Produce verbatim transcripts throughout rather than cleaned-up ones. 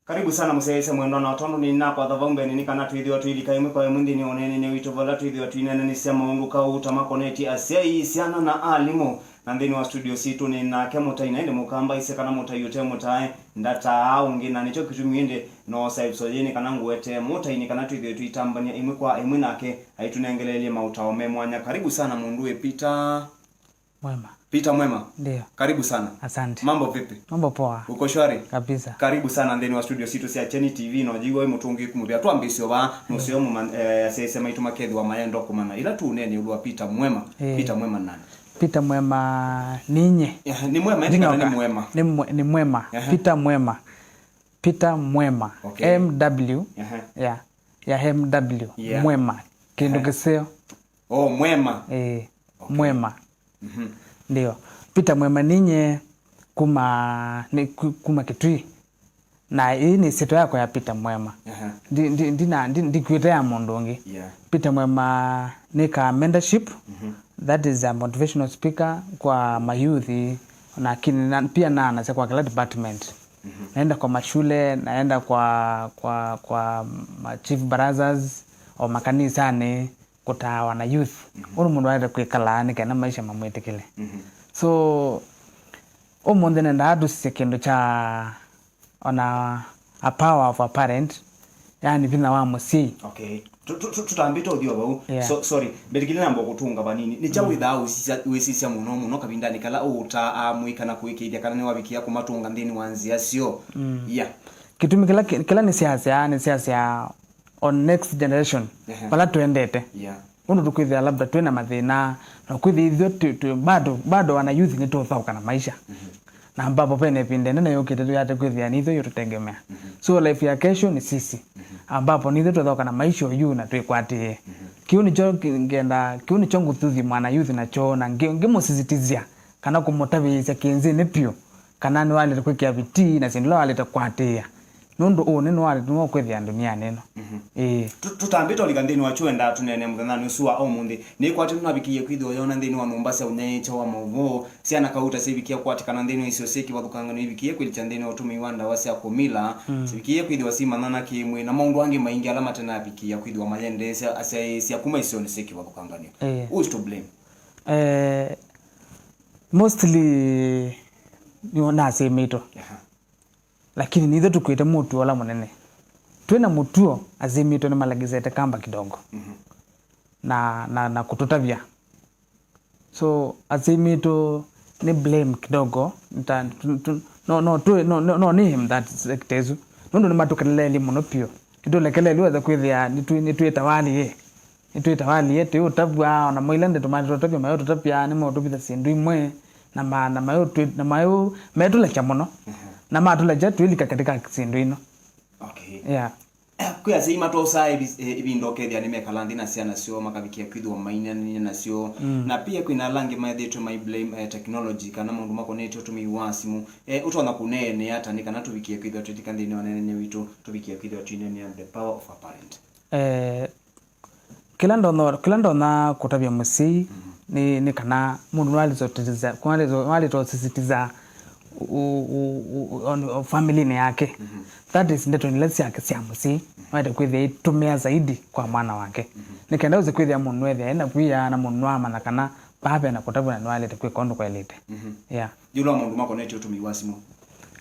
Karibu sana mũsyaĩĩsya mwendwa, na tondũ nĩnakwatha vau mbeenĩ nĩ kana twĩthĩwa tũilika ĩmwe kwa ĩmwe nthĩnĩ wa ũneenany'a witũ, vala twĩthĩwa twĩneenanĩsya maũndũ kauta makonetye asyai, syana na alimũ. Na nthĩnĩ wa studio sitũ nĩ nake mũtai, na ĩndĩ mũkamba aisye kana mũtai ũte mũtae ndataa ũngĩ, na nĩkyo kĩtumi ĩndĩ noosa episode yĩĩ nĩ kana ngũetee mũtai nĩ kana twĩthĩwe tũitambany'a ĩmwe kwa ĩmwe nake aitũnengeleelye maũtao me mwanya. Karibu sana mũndũ wĩ Peter. Mwema. Peter Mwema. Ndio. Karibu sana. Asante. Mambo vipi? Mambo poa. Uko shwari? Kabisa. Karibu sana nthĩnĩ wa studio sitũ sya Kyeni T V, na ũyĩw'a wĩ mũtũngĩĩku mũvea. Twambĩĩsye vaa, nũseo mũma-, eh, asyaĩĩsya maitũ makethĩwa mayenda kũmanya. Ĩla tũũneenea ĩũlũ wa Peter Mwema. Eh. Peter Mwema nani? Peter Mwema ninyie. Eh, nĩ Mwema, ĩndĩ kana nĩ Mwema? Nĩ Mwe-, nĩ Mwema. Ehe. Peter Mwema. Peter Mwema. Okay. M W. Ehe. Yeah. Ya M W. Yeah. Mwema. Kĩndũ kĩseo. Oh, Mwema. Eh, okay. Mwema. Mhm. Ndio. Peter Mwema ninyie kuma, nĩ ku-, kuma Kitui. Na ĩĩ nĩ syĩtwa yakwa ya Peter Mwema. Aha. Ndi-, ndi-, ndina-, ndi-, ndikwĩte ya mũndũ ũngĩ. Yeah. Peter Mwema nĩkaa mentorship, mhm, that is a motivational speaker kwa mayouth, lakini na, pia naanasya kwa kila department. Mhm. Naenda kwa mashule, naenda kwa, kwa, kwa ma chief barazas, o makanisanĩ, kũtaa wana youth. Mhm. Ũndũ mũndũ aĩle kwĩkalaa nĩ kana maisha mamwĩtĩkĩle. Mhm. So, ũmũnthĩ nendaa tũsisye kĩndũ kya ona a power of a parent, yani vinya wa mũsyai. Okay. Tu-, tu-, tu-, tũtambĩte ũthyũ vau. Yeah. So, sorry, mbetĩkĩle namba kũtũnga vanini. Nĩ kyaũ, mm, wĩthaa wĩsisya, wĩsisya mũno mũno kavindanĩ kala ũũtaa amũi kana kũĩkĩĩthya kana nĩwavikĩa kũmatũnga nthĩnĩ wa nzĩa syoo? Mm. Yeah. Kĩtumi kĩla kĩ-, kĩla nĩsyasyaa, nĩsyasyaa on next generation, ehe, vala tũendete. Yeah. Ũndũ tũkwĩthĩa labda twĩ na mathĩna, na kwĩthĩa ithyĩ twĩ, twĩ, bado, bado wana youth nĩtũũthaũka na maisha. Mhm. Na ambapo vena ĩvinda ĩnene yũkĩte tũyate kwĩthĩa nĩ ithyĩ yũtũtengemea. Mhm. So life ya kesho ni sisi. Mhm. Ambapo nĩ ithyĩ tũthaũka na maisha oyu na twĩkwatĩĩe. Mhm. Kĩu nĩkyo kĩ-, ngenda, kĩu nĩkyo ngũthuthi mwana youth nakyo, na ngĩ-, ngĩmũsisitizya kana kũmũtavĩĩsya kĩnzĩnĩ vyũ, kana nĩwaĩlĩte kwĩkĩa vitii na syĩndũ ila waĩlĩte kũatĩĩa, nũndũ ũnĩ nĩwaĩlĩte nĩwe ũkwĩthĩa ndunianĩ ĩno. Mhm. Ĩĩ. Tu-, tũtambĩte ũlika nthĩnĩ wa kyo, endaa tũneene mũthenyanĩ ũsu wa ũmũnthĩ. Nĩkwatĩ nĩnavikĩie kwĩthĩwa yona nthĩnĩ wa nyũmba sya ũnyaĩĩkya wa maũvoo, syana kauta syavikĩa kũatĩkana nthĩnĩ wa isio syĩ kĩvathũkangany'o ivikĩie kwĩlikya nthĩnĩ wa ũtũmĩi wa ndawa sya kũmila, mm, sivikĩie kwĩthĩwa simanyana kĩ-mwĩĩ, na maũndũ angĩ maingĩ ala matenavikĩĩa kwĩthĩwa mayendeesya asyaĩĩsya kuma isionĩ syĩ kĩvathũkangany'o. Ĩĩ. Who is to blame? Eh, mostly nĩ nasĩmĩtwe. Aha. Lakini nitho tũkwĩte mũtuo ũla mũnene. Twĩ na mũtuo, asyai maitũ nĩmalegezete kamba kidogo. Mhm. Na, na, na kũtũtavya. So, asyai maitũ nĩ blame kidogo. Nta-, tu-, tu-, no, no, tu-, no, no, no, name that sector ĩsu. Nũndũ nĩmatũkeleleelye mũno vyũ. Nĩtũlekelelw'e wetha kwĩthĩa nĩtwĩ-, nĩtwĩtawa alĩĩ. Nĩtwĩtawa alĩĩ, tũiũtavw'a, ona mo ila ndeto maĩle tũtavya, mayũtũtavya, nĩmeũtũvitha syĩndũ imwe, na ma-, na mayũtwĩ-, na mayũ-, metũlekya mũno. Mhm. Na matũlekya twĩlika katika syĩndũ ino. Okay. Yeah. Kwĩ asyai matosaa ĩvi-, ĩ-, ĩvinda ũkethĩa nĩmekala nthĩ na syana syoo, makavikĩa kwĩthĩwa maineenany'a nasyo. Mm. Na pia kwĩna ala angĩ methĩĩtwe mai blame, eh, technology kana maũndũ makonetye ũtũmĩi wa simũ. Eh, ũtonya kũneenea ata nĩ kana tũvikĩe kwĩthĩwa twĩlika nthĩnĩ wa ũneenany'a witũ, tũvikĩe kwĩthĩwa twĩneenea the power of a parent? Eh, kĩla ndonya, kĩla ndonya kũtavya mũsyai, mhm, nĩ, nĩ kana mũndũ nĩwaĩlĩte ũteteza, nĩwaĩlĩte, nĩwaĩlĩte ũsisitiza u-, u-, u-, u-, on, on family-inĩ yake. Mhm. That is, ndeto ila syake sya mũsyai, mhm, nĩwaĩlĩte kwĩthĩa itũmĩa zaidi kwa mwana wake. Mhm. Nĩ kenda ũse kwĩthĩa mũndũ nĩwethĩa ena wia na mũndũ nĩwamanya kana vaa vena kũtavw'a na nĩwaĩlĩte kwĩka ũndũ kwaĩlĩte. Mhm. Yeah. Ĩũlũ wa maũndũ makonetye ũtũmĩi wa simũ?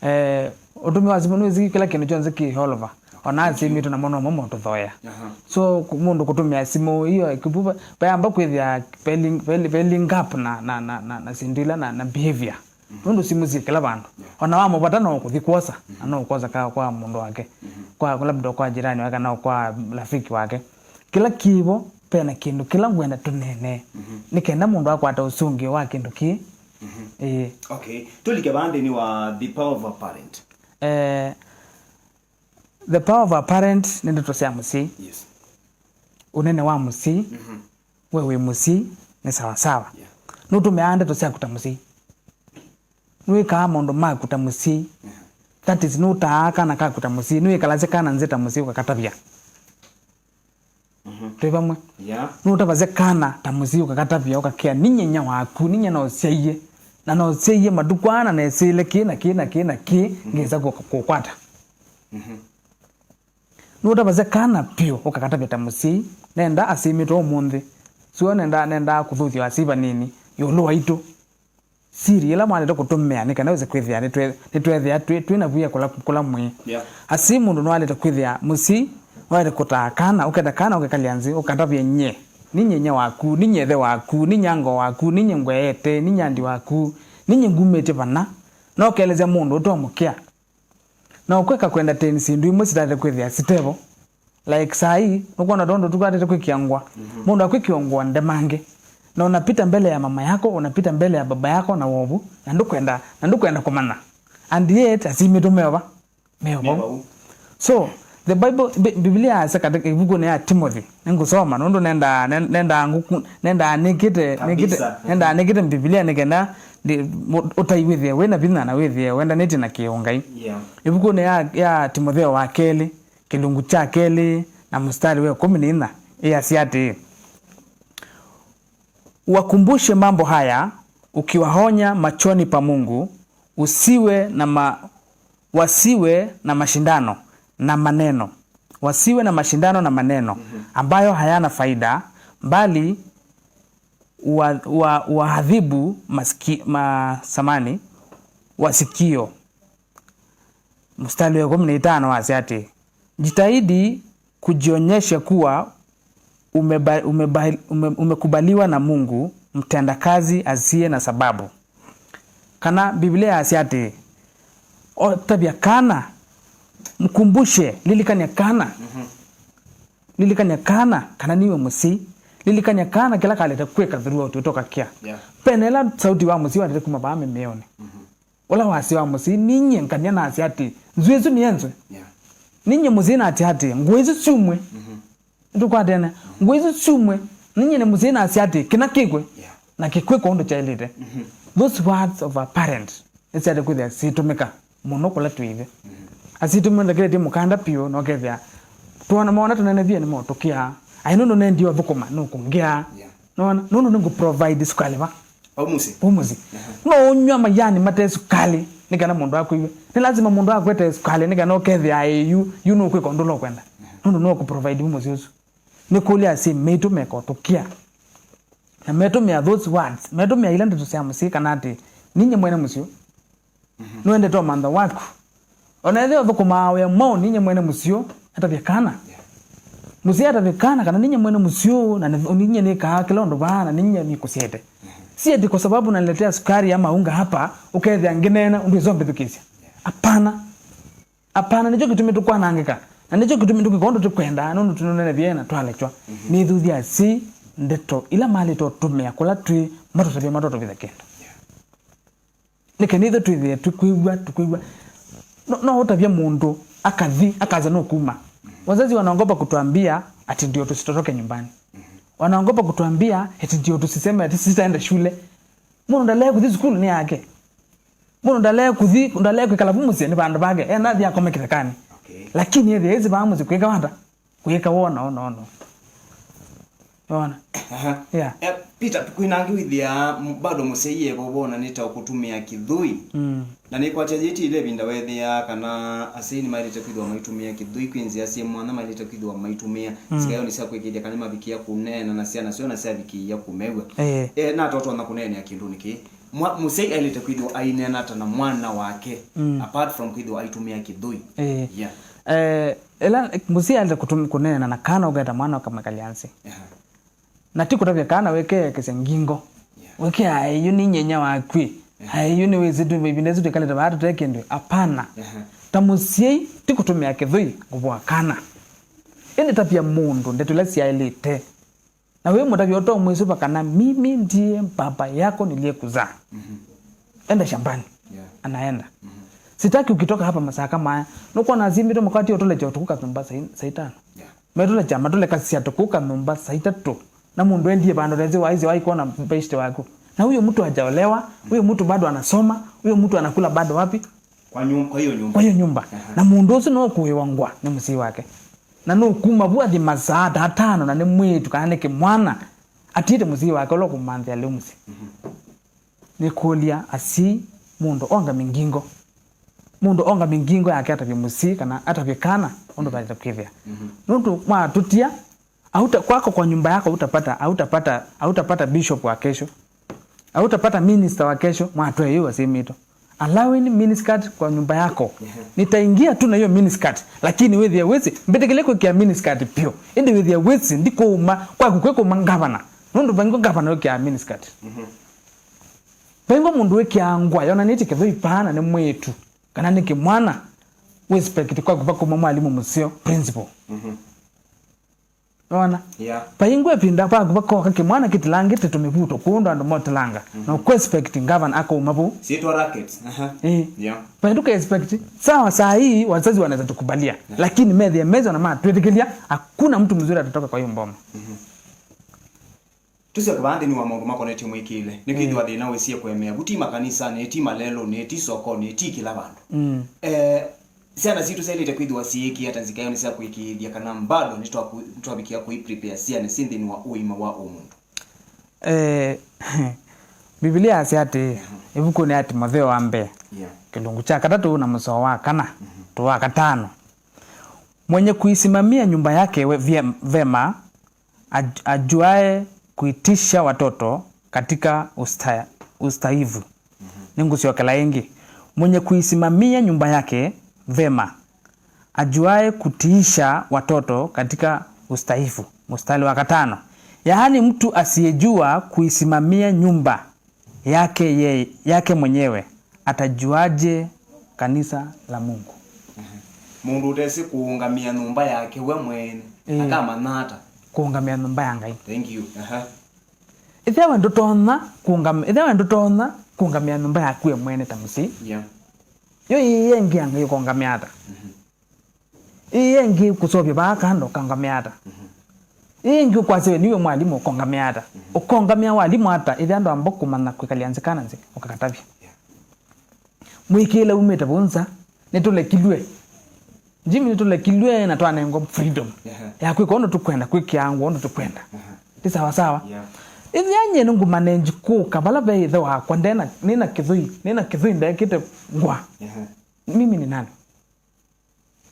Eh, ũtũmĩi wa simũ nĩwĩsĩ kĩla kĩndũ kyonthe kĩ all over. Ona asyai maitũ namo nomo motũthoea. Aha. So, ku-, mũndũ kũtũmĩa simũ, iyo, kĩvu va-, vayamba kwĩthĩa ve link, ve, ve link up na, na, na, na, na syĩndũ ila na, na behavior. Mhm. Nũndũ simũ syĩ kĩla vandũ. Yeah. Ona wamũvata no ũkũthi kwosa, na no ũkwosa ka kwa mũndũ wake, mhm, kwa, labda kwa jirani wake, kana kwa rafiki wake. Kĩla kĩvo, vena kĩndũ kĩla ngwenda tũneenee. Mhm. Nĩ kenda mũndũ akwata ũsũngĩo wa kĩndũ kĩĩ. Mhm. Ĩĩ. Okay. Tũlike vaa nthĩnĩ wa the power of a parent. Eh, the power of a parent nĩ ndeto sya mũsyai. Yes. Ũnene wa mũsyai. Mhm. We wĩ mũsyai, nĩ sawa sawa. Yeah. Nũtũmĩaa ndeto syaku ta mũsyai. Nĩwĩkaa maũndũ maku ta mũsyai. Yeah. That is, nũtaa kana kaku ta mũsyai. Nĩwĩkalasya kana nzĩ ta mũsyai ũkakatavya. Mhm. Twĩ vamwe? Yeah. Nũtavasya kana ta mũsyai ũkakatavya, ũkakĩa, "Ninyie inyia waku, ninyie naũsyaie. Na naũsyaie matukũ ana nesĩle kĩ na kĩ na kĩ na kĩ, mhm, ngĩsa kũ-, kũkwata." Nũtavasya kana vyũ ũkakatavya ta mũsyai, nenda asyai maitũ ũmũnthĩ. Sio nenda, nenda kũthuthya asyai vanini ĩũlũ waitũ. Siri ĩla mwaĩlĩte kũtũmĩa nĩ kana wĩse kwĩthĩa nĩtwe-, nĩtwethĩa twĩ, twĩ na wia kũla, kũla mwĩĩ. Yeah. Asyai mũndũ nĩwaĩlĩte kwĩthĩa mũsyai, waĩlĩte kũtaa kana, ũkenda kana ũkekalya nzĩ, ũkatavya nyie. Ninyie nyie waku, ninyie ĩthe waku, ninyie ango waku, ninyie ngweete, ninyie andi waku, ninyie ngumĩtye vana. Na ũkelesya mũndũ ũtomũkĩa. Na ũkwĩka kũendateini syĩndũ imwe sitaĩle kwĩthĩa sitevo. Like saa hii, nũkwona tondũ tũkwatĩte kwĩkĩa ngũa. Mhm. Mũndũ akwĩkĩa ngũa ndemange. Na unapita mbele ya mama yako, unapita mbele ya baba yako na wovu, na ndũkwenda, na ndũkwenda kũmanya. And yet, asyai maitũ meova. Meova. Meova. So, the Bible, Bi-, Biblia yasya katika ĩvukunĩ ya Timothy, nĩngũsoma, nũndũ nenda, nen-, nenda ngũku-, nenda nĩkĩte, nĩkĩte, kabisa, nenda nĩkĩte Biblia nĩ kenda ndi-, mo-, ũtai wĩthĩe wĩ na vinya na wĩthĩe wendanĩtye na kĩũngai. Yeah. Ĩvukunĩ ya, ya Timotheo wa kelĩ, kĩlungu kya kelĩ na mũsitali wa ĩkũmi na inya, ĩasya atĩĩ, "Wakumbushe mambo haya ukiwaonya machoni pa Mungu, usiwe na ma-, wasiwe na mashindano na maneno, wasiwe na mashindano na maneno, mhm, ambayo hayana faida, bali wa, wa, waadhibu masiki-, ma-, samani, wasikio." Mstari wa kumi na tano wasya atĩ, "Jitahidi kujionyesha kuwa umeba-, umeba-, ume-, umekubaliwa na Mungu, mtendakazi asiye na sababu." Kana Biblia yasya atĩ, "O, tavya kana, mkumbushe, lilikania kana." Mhm. Lilikania kana, kana niwe mũsyai. Lilikania kana kĩla kalĩte kwĩka throughout ũtoka kĩa. Yeah. Pene ĩla sauti wa mũsyai wandĩte kuma vaa mĩmĩonĩ. Mhm. Ũla wasya wa mũsyai, ninyie ngania nasya atĩ, nzw'ĩ ĩsu nĩ enzwe. Yeah. Ninyie mũsyai nasya atĩ, ngũa isu syumwe. Mhm. Nĩtũkwatene. Ngũa isu syumwe. Ninyie nĩ mũsyai nasya atĩ, kĩna kĩkw'e. Yeah. Na kĩkw'ĩka ũndũ kyaĩlĩte. Mhm. Those words of a parent nĩsyaĩle kwĩthĩa syĩtũmĩka mũno kũla twĩ ithyĩ. Mhm. Asyai aitũ nĩmendeketye mũkanda vyũ, na ũkethĩa, tũona, mona tũnenevie nĩmotũkĩaa. Aĩ nũndũ nendie ũthũkũma, nũkũngĩa. Yeah. Nona, nũndũ nĩngũ provide sukali va? Vau mũsyĩ. Vau mũsyĩ. Aha. No ũnyw'a majani mate sukali, nĩ kana mũndũ akwĩw'e. Nĩ lazima mũndũ akwete sukali, nĩ kana ũkethĩa aĩ yu, yu nũkwĩka ũndũ ũla ũkwenda. Aha. Nũndũ nũkũ provide vau mũsyĩ ũsu. Nĩkũlya asyai maitũ mekotũkĩa. Na metũmĩa those words, metũmĩa ila ndeto sya mũsyĩ kana atĩ, ninyie mwene mũsyĩ. Mhm. Nĩwendete ũmantha waku. O na ethĩwa ũthũkũmaa wĩa mwaũ, ninyie mwene mũsyĩ, atavye kana. Yeah. Mũsyĩ atavye kana, kana ninyie mwene mũsyĩ, na nĩ-, ninyie nĩkaa kĩla ũndũ vaa, na ninyie nĩkũsyete. Mhm. Si ati kwa sababu unaniletea sukari ama unga hapa, ũkethĩa ngĩneena ũndũ ĩsombĩthukĩsya. Yeah. Hapana. Hapana, nĩkyo kĩtumi tũkwanangĩka. Na nĩkyo kĩtumi tũkwĩka ũndũ tũkwenda, nũndũ tũnũnenevye na twalekwa. Mhm. Nĩthũthya si ndeto ila malĩte ũtũmĩa kũla twĩ, matũtavya matũtũvitha kĩndũ. Yeah. Nĩkĩ nĩtho twĩthĩe tũkwĩw'a, tũkwĩw'a. No, no ũtavya mũndũ, akathi, akaza nũkuma. Wazazi wanaogopa kutuambia ati ndio tusitoroke nyumbani. Wanaogopa kutuambia ati ndio tusiseme ati sitaenda shule. Mũndũ ndalee kũthi sukulu nĩ yake. Mũndũ ndalee kũthi, ndalee kwĩkala vu mũsyĩ nĩ vandũ vake. Ena athi akome kĩthekanĩ. Okay. Lakini ethĩa ĩsi vaa mũsyĩ kwĩka wata? Kwĩka wona, wona, wona. Wona? Aha. Yeah. Eh, Peter, kwĩna angĩ wĩthĩaa, m-, bado mũsyai evo vonanĩte o kũtũmĩa kĩthũi. Mm. Na nĩkwatya yĩti ile ĩvinda wethĩaa kana asyai nĩmaĩlĩte kwĩthĩwa maitũmĩa kĩthũi kwĩ nzĩa syĩ mwanya maĩlĩte kwĩthĩwa maitũmĩa. Mm. Sikayonĩ sya kwĩkĩĩthya kana mavikĩa kũneena na syana syoo na syavikĩĩa kũmew'a. Eh. Eh, nata ũtonya kũneenea kĩndũnĩ kĩĩ? Mwa-, mũsyai aĩlĩte kwĩthĩwa aineena ata na mwana wake, mm, apart from kwĩthĩwa aitũmĩa kĩthũi? Eh. Yeah. Eh, ĩla mũsyai aĩlĩte kũtũm-, kũneena na kana ũketa mwana ũkamwĩkalya nzĩ. Aha. Na ti kũtavya kana wĩkeekesya ngingo. Yeah. Wĩkĩa aĩ yu nĩ nyenya waku. Yeah. Aĩ yu nĩwĩsĩ tu ĩvinda ĩsu twĩkalĩte vaa tũte kĩndũ. Apana. Aha. Ta mũsyai, ti kũtũmĩa kĩthũi kũvoa kana. Ĩndĩ tavya mũndũ ndeto ila syaĩlĩte. Na wĩ mũtavya ũtomwĩsũva kana, "Mimi ndiye baba yako niliyekuzaa." Mhm. Enda shambani. Yeah. Anaenda. Mhm. "Sitaki ukitoka hapa masaa kama haya." Nũkwona asyai maitũ makwatie ũtũlekya ũtukũ kanyũmba saa in-, saa itano. Yeah. Metũlekya, matũlekasya tũkũ kanyũmba saa itatũ. Na mũndũ endie vandũ nĩsĩ waisye waikuona beshte waku. Na huyo mtu hajaolewa, huyo mtu bado anasoma, huyo mtu anakula bado wapi? Kwa nyum-, kwa hiyo nyumba. Kwa hiyo nyumba. Aha. Na mũndũ ũsu no kũĩwa ngũa nĩ mũsyai wake. Na nũkuma vu athi masaa ta atano na nĩ mwĩĩtu kana nĩ kĩmwana, atiĩte mũsyai wake ũla ũkũmanthĩa lĩu mũsyĩ. Mhm. Nĩkũlya asyai mũndũ onga mĩngingo. mũndũ ongamye ngingo yake atavye mũsyĩ kana atavye kana ũndũ vaĩlĩte kwĩthĩa. Mhm. Nũndũ mwatũtia, auta kwako kwa nyumba yako, hautapata, hautapata, hautapata bishop wa kesho, hautapata minister wa kesho, mwatwee yu asyĩmĩtwe. Allowing miniskirt kwa nyumba yako. Ehe. Nitaingia tu na hiyo miniskirt, lakini wĩthĩe wĩsĩ, mbĩtĩkĩle kwĩkĩa miniskirt pyũ. Ĩndĩ wĩthĩe wĩsĩ, ndikũuma, kwaku kwĩ kũuma ngavana. Nũndũ vaingwa ngavana wĩkĩaa miniskirt. Mhm. Vaingwa mũndũ wĩkĩaa ngũa yonanĩtye kĩthũi paa na nĩ mwĩĩtu, kana nĩ kĩmwana, wĩspect kwaku vakũuma mwalimũ mũseo, principal. Mhm. Nĩwona? Yeah. Vaingwa ĩvinda vaku vakoka kĩmwana kĩtilangĩte tũmĩvuto kũndũ andũ motilanga. Mhm. Na ũkwĩspect ngavana akauma vau. Siitwa rackets. Aha. Ĩĩ. Yeah. Vai ndũkaexpect. Sawa, saa hii wazazi wanaweza tukubalia. Yeah. Lakini methĩa methĩwa na matwĩtĩkĩlya, hakuna mtu mzuri atatoka kwa hiyo mboma. Mhm. Tũsyoke vaa nthĩnĩ wa maũndũ makonetye mwĩkĩĩle. Nĩkwĩthĩwa thĩna wĩsie kũemea vu, ti makanisanĩ, ti malelũnĩ, ti sokonĩ, ti kĩla vandũ. Mm. Eh, syana sitũ syaĩlĩte kwĩthĩwa syĩĩkĩĩa ata nzika ĩyo nĩ sya kũĩkĩĩthya kana mbado nĩtwaku- nĩtwavikĩa kũi prepare syana syĩ nthĩnĩ wa ũima wa ũmũndũ? Eh, Mbivilia yasya atĩĩ, ĩvukunĩ ya Timotheo wa mbee, yeah, kĩlungu kya katatũ na mũsoa wa kana, mhm, tũ wa katano, mwenye kuisimamia nyumba yake we- vye- vema aj- ajuae kuitisha watoto katika usta- ustahivu. Mhm. Nĩngũsyokela ĩngĩ. Mwenye kuisimamia nyumba yake vema ajuae kutiisha watoto katika ustahivu. Mstari wa katano. Yaani, mtu asiyejua kuisimamia nyumba yake ye- yake mwenyewe, atajuaje kanisa la Mungu? Mhm. Mũndũ ũtesĩ kũũngamĩa nyũmba yake we mwene, ĩĩ, akamanya ata? Kũũngamĩa nyũmba ya Ngai. Thank you. Aha. Ĩthĩawe ndũtonya kũũngam- ĩthĩawe ndũtonya kũũngamĩa nyũmba yaku we mwene ta mũsyai. Yeah. Yo ĩĩ ĩngĩ ya Ngai ũkongamĩa ata? Mhm. Ĩĩ ĩngĩ kũseũvya vaa kando ũkongamĩa ata? Mhm. Ĩĩ ĩngĩ ũkwasya we nĩwe mwalimũ ũkongamĩa ata? Mhm. Ũkongamĩa walimũ ata ĩthĩa andũ amba kũmanya kwĩkalya nzika na nzika ũkakatavya? Yeah. Mwĩkĩĩle umĩte vau nza, nĩtũlekilw'e. Jimmy, nĩtũlekilw'e na twanengwa freedom, yeah, ya kwĩka ũndũ tũkwenda, kwĩkĩa ngũa ũndũ tũkwenda. Aha. Ti sawa sawa? Yeah. Ĩthĩa nyie nĩngũmanenji kũka vala ve ĩthe wakwa, ndena, nĩna kĩthũi, nĩna kĩthũi ndekĩte ngũa. Aha. Mimi ni nani?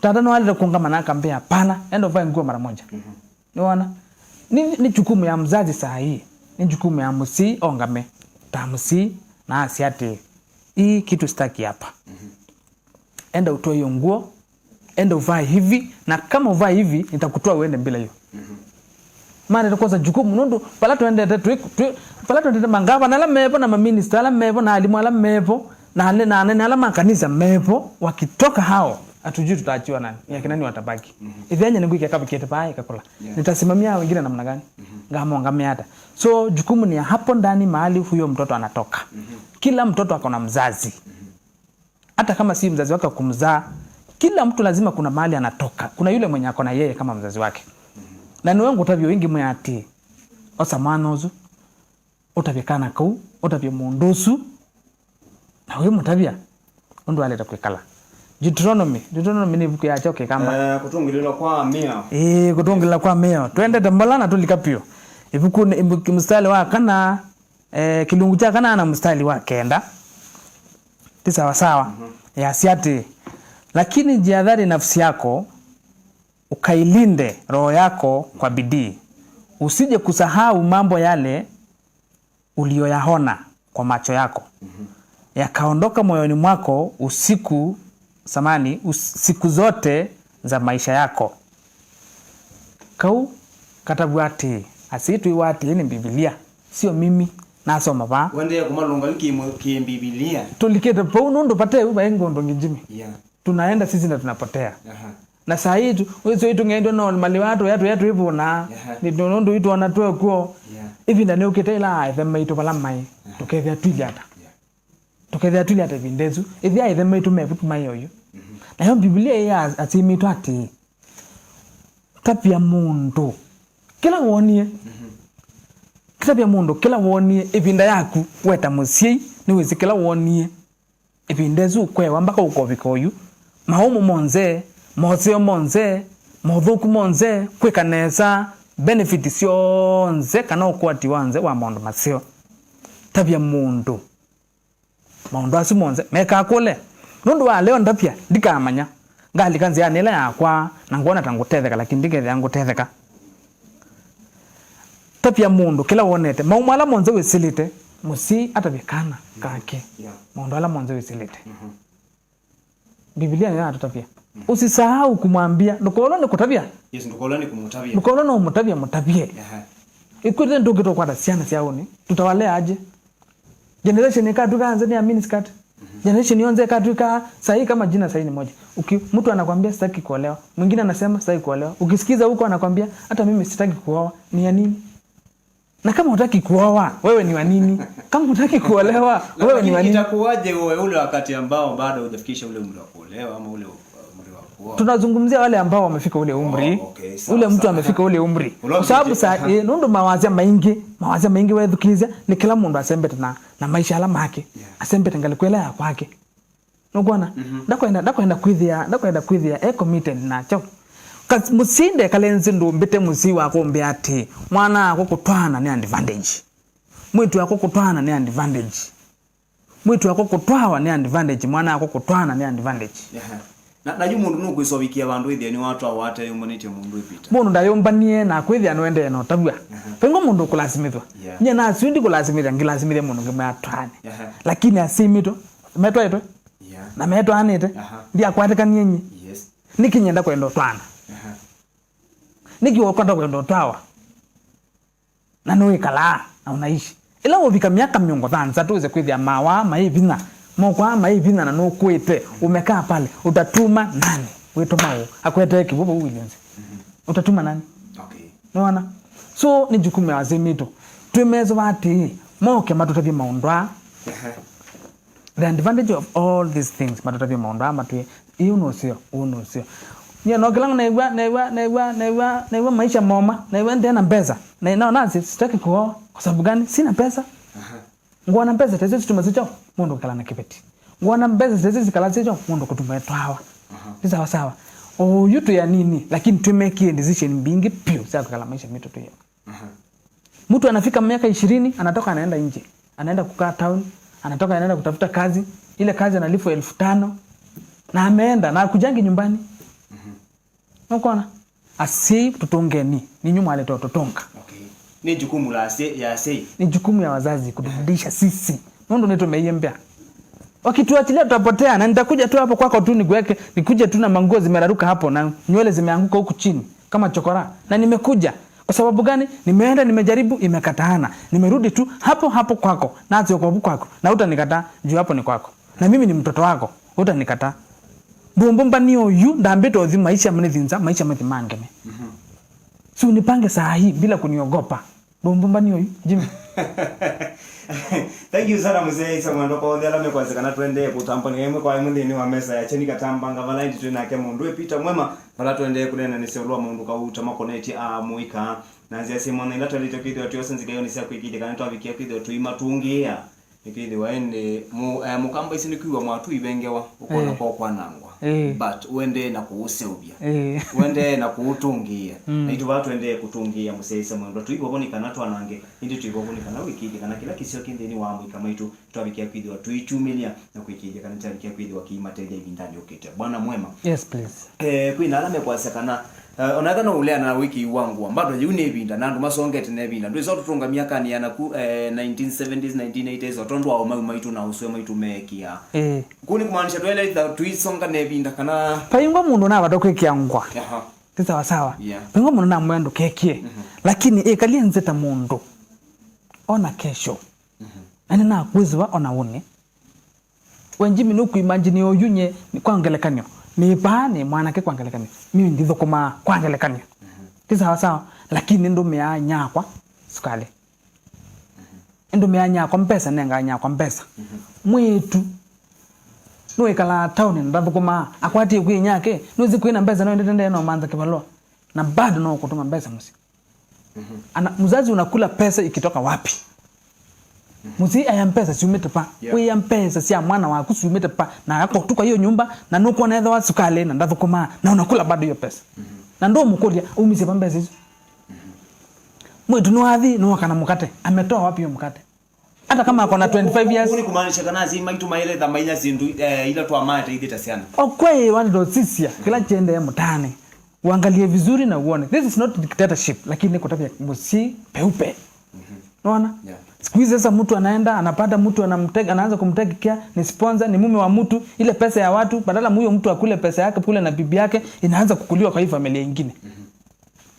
Tata no alete kũngama na akambĩa, "Hapana, enda uvae nguo mara moja." Mhm. Nĩwona? Nĩ, nĩ jukumu ya mzazi saa hii. Nĩ jukumu ya mũsyai ongame ta mũsyai na asya atĩ, "Hii kitu sitaki hapa." Mhm. Enda utoe hiyo nguo, enda uvae hivi, na kama uvae hivi, nitakutoa uende bila hiyo. Mhm. Maendete kwosa jukumu, nũndũ vala twendete twĩ, twĩ, vala twendete mangavana ala mevo na maminista ala mevo na alimũ ala mevo na ane- na anene ala ma kanisa mevo, wakitoka hao, hatujui tutaachiwa nani, ni akina nani watabaki. Mhm. Ĩthĩa nyie nĩngwĩkĩa kavikĩte vaa ĩkakũla. Yeah. Nitasimamia hao wengine namna gani? Mhm. Ngamongamĩa ata? So, jukumu ni ya hapo ndani mahali huyo mtoto anatoka. Mhm. Kila mtoto ako na mzazi. Mhm. Hata kama si mzazi wake wa kumzaa, kila mtu lazima kuna mahali anatoka. Kuna yule mwenye ako na yeye kama mzazi wake. Na nĩwe ngũtavya wĩngĩ mwĩa atĩ, osa mwana ũsu, ũtavye kana kau, ũtavye mũndũ ũsu, na wĩmũtavya ũndũ aleta kwĩkala. Deuteronomy, Deuteronomy nĩ ĩvuku ya kyaũ Kĩkamba? Eh, kũtũngĩlĩlwa kwa mĩao. Ĩĩ, kũtũngĩlĩlwa kwa mĩao. Twendete mbola na tũlika piũ. Ĩvukunĩ, ĩvuku- mstari wa kana, eh, kĩlungu kya kanana mstari wa kenda. Ti sawa sawa. Mhm. Yasya atĩ, "Lakini jihadhari nafsi yako, ukailinde roho yako kwa bidii, usije kusahau mambo yale uliyoyaona kwa macho yako, mhm, yakaondoka moyoni mwako usiku, samani, us- siku zote za maisha yako." Kau katavw'a atĩĩ, asyai twĩwa atĩĩ nĩ Mbivilia, sio mimi nasoma vaa. Ũendee kũmalũnga yu kĩ mũ- kĩ Mbivilia. Tũlikĩte vau nũndũ vate u vaĩ ngũndũ ngĩ Jimmy. Yeah. Tunaenda sisi na tunapotea. Aha. Na saa hii tu, wĩsĩ tũng'endwa no maliwa tũya tũya twĩvũnaa. Aha. Nĩ nũndũ itwona twekuo. Yeah. Ĩvinda nĩũkĩte ĩla aĩthe maitũ vala maĩ. Aha. Tũkethĩa twilye ata? Yeah. Tũkethĩa twilye ata ĩvinda ĩsu? Ĩthĩa aĩthe maitũ mevu maĩ oyu. Mhm. Nayo Mbivilia ĩya asimĩtwe atĩĩ, "Tavya mũndũ kĩla wonie." Mhm. Tavya mũndũ kĩla wonie. Ĩvinda yaku we ta mũsyai nĩwĩsĩ kĩla wonie. Ĩvinda ĩsu ũkwewa mbaka ũkovika oyu. Maũmũ monthe, moseo monthe, mothũku monthe, kwĩka nesa, benefit syonthe, kana ũkwati wonthe wa maũndũ maseo. Tavya mũndũ maũndũ asu monthe mekaa kũle. Nũndũ wa leo ndavya, ndikamanya. Ngalika nzĩanĩ ĩla yakwa, na ngwona ta ngũtetheka, lakini ndikethĩa ngũtetheka. Tavya mũndũ kĩla wonete. Maũndũ ala monthe wĩsĩlĩte, mũsyai atavye kana kake. Yeah. Maũndũ ala monthe wĩsĩlĩte. Mhm. Biblia nĩyo yatũtavya. Mhm. Usisahau kumwambia, ndũkolwe nĩ kũtavya. Yes, ndũkolwe nĩ kũmũtavya. Ndũkolwe no ũmũtavye, mũtavye. Aha. Ĩkwĩte ndũngĩtũkwata syana sya ũnĩ, tutawalea aje? Generation ĩkatw'ĩka nza nĩ ya miniskirt. Mhm. Generation yonthe ĩkatw'ĩka sahi kama jina sahi ni moja. Uki, mtu anakwambia sitaki kuolewa, mwingine anasema sitaki kuolewa. Ukisikiza huko anakwambia hata mimi sitaki kuoa. Ni ya nini? Na kama hutaki kuoa, wewe ni wa nini? Kama hutaki kuolewa, wewe ni wa nini? Itakuwaje uwe ule wakati ambao bado hujafikisha ule umri wa kuolewa ama ule umri wa kuoa? Tunazungumzia wale ambao wamefika ule umri. Oh, okay, sawa, ule mtu sawa. Amefika ule umri. Kwa sababu saa, eh, nũndũ mawazia maingĩ, mawazia maingĩ wethukĩĩsya, nĩ kĩla mũndũ asembete na, na maisha ala make. Yeah. Asembete ngalĩko ĩla ya kwake. Nũkwona? Mhm. Ndakwenda, ndakwenda kwĩthĩa, ndakwenda kwĩthĩa e committed nakyo. Kasi mũsyai ndekale nzĩ ndũmbĩte mũsyai wakwa ũmbĩa atĩ, mwana wakwa kũtwaana nĩ advantage. Mwĩĩtu wakwa kũtwaana nĩ advantage. Mwĩĩtu wakwa kũtwawa nĩ advantage, mwana wakwa kũtwaana nĩ advantage. Ehe. Na, na yu mũndũ nũkwĩsa ũvikia vandũ ĩthĩa nĩwatwawa ateyũmbanĩtye mũndũ ĩvĩta. Mũndũ ndayũmbanie na kwĩthĩa nũendee na ũtavw'a. Ehe. Vaingwa mũndũ ũkũlasimĩthw'a. Yeah. Nyie nasyo ndikũlasimĩthya, ngilasimĩthya mũndũ ngĩmwĩa atwaane. Ehe. Lakini asyai maitũ, metwaĩtwe. Yeah. Na metwaanĩte. Aha. Ndiakwatĩkanie nyie. Yes. Nĩkĩ nyenda kwenda ũtwaana? Aha. Nĩkĩ ũkwenda kwenda ũtwawa? Na nĩwĩkalaa na ũnaishi. Ĩla ũvika myaka mĩongo thanthatũ wĩse kwĩthĩa mawaa maĩ vinya, moko aa maĩ vinya na nũkũĩte, umekaa pale, utatuma nani? Wĩtũma ũ? Akwetee kĩw'ũ vau wĩlĩ nzĩ. Mhm. Utatuma nani? Okay. Nĩwona? So, nĩ jukumu ya asyai maitũ. Twĩmesũva atĩĩ, moke matũtavye maũndũ aa. Ehe. The advantage of all these things, matũtavye maũndũ aa matwĩe, ĩĩ ũũ nũseo, ũũ nũseo. Nyie no kĩla new'a, new'a, new'a, new'a, new'a maisha moma, new'a ndena mbesa. Na naona si-, sitaki kuoa. Kwa sababu gani? Sina pesa. Aha. Ngwona mbesa tezio situma sikyo mũndũ kũkala na kĩveti. Ngwona mbesa tezio sikala sikyo mũndũ kũtuma etwawa. Aha. Ni sawa sawa. Oyu twĩ anini, lakini twĩmekie decision mbingĩ piũ sya kũkala maisha mitũ twĩo. Aha. Mtu anafika miaka ishirini, anatoka anaenda nje. Anaenda kukaa town, anatoka anaenda kutafuta kazi. Ile kazi analipwa elfu tano. Na ameenda, na akujangi nyumbani. Mhm. Nũkwona? Asyai tũtũngeni, ninyu mwaleta ũtũtũnga. Okay. Nĩ jukumu la asyai, ya asyai. Ni jukumu ya wazazi kutufundisha sisi. Nũndũ nĩtũmeie mbea. Wakituachilia tutapotea, na nitakuja tu hapo kwako tu nikuweke, nikuje tu na manguo zimeraruka hapo na nywele zimeanguka huku chini kama chokora. Na nimekuja. Kwa sababu gani? Nimeenda, nimejaribu, imekataana. Nimerudi tu hapo hapo kwako, na sio kwa kwaku. Na utanikataa, juu hapo ni kwako. Na mimi ni mtoto wako, utanikataa. Ndũmbũmbanie ũyu, ndambĩte ũthi maisha mnĩthinza, maisha mathi mangeme. Mhm. Si unipange saa hii bila kuniogopa. Ndũmbũmbanie ũyu, Jimmy. Thank you sana, Mzee Isa Mwendo, kwa othe ala mekwasya kana twendee kũtambania ĩmwe kwa ĩmwe nthĩnĩ wa mesa ya Kyeni Katamba, ngavana ĩndĩ twĩ nake mũndũ wĩ Peter Mwema, vala twendee kũneenanĩsya ũlũ wa maũndũ kauta makonetye amũika. Na nzĩa syĩ mwana ila twalĩte kwĩthĩwa twĩosa nzika ĩonĩ sya kwĩkĩĩthya kana twavikĩa kwĩthĩwa tũimatũngĩĩa. Nĩkwĩthĩwa ĩndĩ mũ-, eh, mũkamba isu nĩkwĩw'a mwatũ ivengewa, ũkona Eh. kwa kwanangwa. Eh. But ũendee na kũũseũvya. Eh. Ũendee na kũũtũngĩĩa. Mm. Na itũ vaa tũendee kũtũngĩĩa mũsyaĩĩsya mwendwa. Tũivovo nĩ kana twanangĩka, ĩndĩ tũivovo nĩ kana wĩkĩĩthye kana kĩla kĩseo kĩ nthĩnĩ wa amũika maitũ twavikĩa kwĩthĩwa tũikyumĩlya na kwĩkĩĩthya kana kyavikĩa kwĩthĩwa kĩimatethya ĩvindanĩ yũkĩte. Bwana mwema. Yes, please. Eh, kwĩna ala mekwasya kana, eh, ona ethwa no ũleana na wĩkĩi wa ngũa, bado yĩu nĩ ĩvinda, na andũ masongete na ĩvinda. Ndwĩsa ũtũtũnga myakanĩ ya naku, eh, nineteen seventies, nineteen eighties, o tondũ wa ũmau maitũ na ũsũe maitũ meekĩaa. Ĩĩ. Kũu nĩ kũmaanisha twaĩle either tũisonga na ĩvinda kana vaingwa mũndũ navata kwĩkĩa ngũa. Aha. Ti sawa sawa. Yeah. Vaingwa mũndũ namwĩa ndũkekĩe. Mhm. Lakini ĩkalye nzĩ ta mũndũ. Ona kesho. Mhm. Na nĩnakwĩsĩwa ona ũnĩ. We Jimmy, nũkũimagine oyu nye, kwa ngelekany'o, nĩ vaa nĩ mwanake kwa ngelekany'o, mimi ndithũkũmaa kwa ngelekany'o. Mhm. Ti sawa sawa, lakini nĩndũmĩaa nyakwa sukalĩ. Mhm. Nĩndũmĩaa nyakwa mbesa, nengaa nyakwa mbesa. Mhm. Mwĩĩtu nũĩkalaa taoni na ndathũkũmaa, akwatie kwĩ nyake, nũĩsĩ kwĩna mbesa, no ĩndĩ tendee no mantha kĩvalũa, na bado no kũtũma mbesa mũsyĩ. Mhm. Ana, mzazi, unakula pesa ikitoka wapi? Mhm. Mũsyai aya mbesa syumĩte va? Yeah. Wĩa mbesa sya mwana waku syumĩte va? Na ako tu kwa hiyo nyumba, na nũkwona ethĩwa sukalĩ na ndathũkũmaa, na unakula bado hiyo pesa. Mhm. Na ndũmũkũlya, "Umisye va mbesa isu?" Mhm. Mwĩĩtu nĩwathi, nĩwoka na mũkate. Ametoa wapi hiyo mkate? Hata kama ako na twenty-five years. Ũu nĩ kũmaanisha kana asyai maitũ maĩle ta mainya syĩndũ eh, ila twamateithĩte syana. Okwei watoto sisya kĩla kĩendee mũtaanĩ. Uangalie vizuri na uone. This is not dictatorship, lakini nĩ kũtavya mũsyai peupe. Unaona? Yeah. Siku hizi sasa mtu anaenda anapata mtu anamtega, anaanza kumtega care, ni sponsor, ni mume wa mtu, ile pesa ya watu, badala huyo mtu akule pesa yake kule na bibi yake, inaanza kukuliwa kwa hii familia ingine.